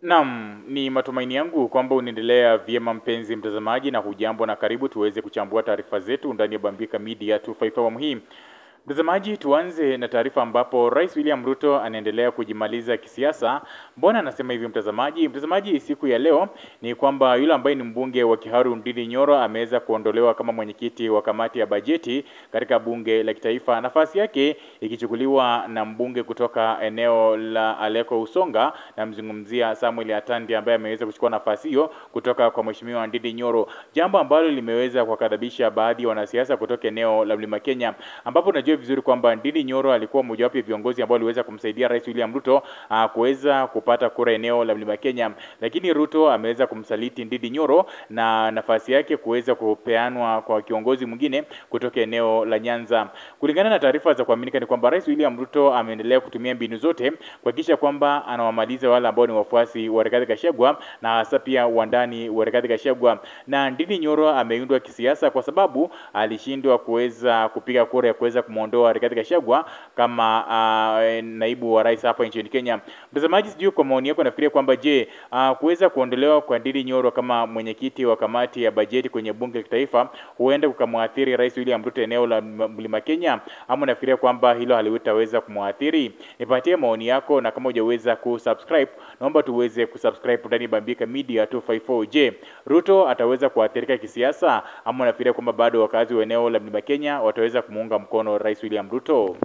Naam, ni matumaini yangu kwamba unaendelea vyema mpenzi mtazamaji, na hujambo na karibu tuweze kuchambua taarifa zetu ndani ya Bambika Media 254 awamu hii. Mtazamaji, tuanze na taarifa ambapo Rais William Ruto anaendelea kujimaliza kisiasa. Mbona anasema hivi mtazamaji? Mtazamaji, siku ya leo ni kwamba yule ambaye ni mbunge wa Kiharu Ndindi Nyoro ameweza kuondolewa kama mwenyekiti wa kamati ya bajeti katika bunge la kitaifa, nafasi yake ikichukuliwa na mbunge kutoka eneo la Aleko Usonga, namzungumzia Samuel Atandi ambaye ameweza kuchukua nafasi hiyo kutoka kwa Mheshimiwa Ndindi Nyoro, jambo ambalo limeweza kuwakadhabisha baadhi ya wanasiasa kutoka eneo la Mlima Kenya, ambapo unajua vizuri kwamba Ndindi Nyoro alikuwa mmojawapo ya viongozi ambao aliweza kumsaidia Rais William Ruto kuweza kupata kura eneo la Mlima Kenya, lakini Ruto ameweza kumsaliti Ndindi Nyoro na nafasi yake kuweza kupeanwa kwa kiongozi mwingine kutoka eneo la Nyanza. Kulingana na taarifa za kuaminika ni kwamba Rais William Ruto ameendelea kutumia mbinu zote kuhakikisha kwamba anawamaliza wale ambao ni wafuasi wa Rigathi Gachagua na hasa pia wandani wa Rigathi Gachagua, na Ndindi Nyoro ameundwa kisiasa kwa sababu alishindwa kuweza kupiga kura ya kuweza kumwondoa Rigathi Gachagua kama naibu wa rais hapa nchini Kenya. Mtazamaji, sijui kwa maoni yako nafikiria kwamba je, kuweza kuondolewa kwa Ndindi Nyoro kama mwenyekiti wa kamati ya bajeti kwenye bunge la kitaifa huenda kukamwathiri Rais William Ruto eneo la Mlima Kenya, ama nafikiria kwamba hilo haliweza kumwathiri? Nipatie maoni yako, na kama hujaweza kusubscribe, naomba tuweze kusubscribe ndani Bambika Media 254. Je, Ruto ataweza kuathirika kisiasa ama nafikiria kwamba bado wakazi wa eneo la Mlima Kenya wataweza kumuunga mkono Rais William Ruto?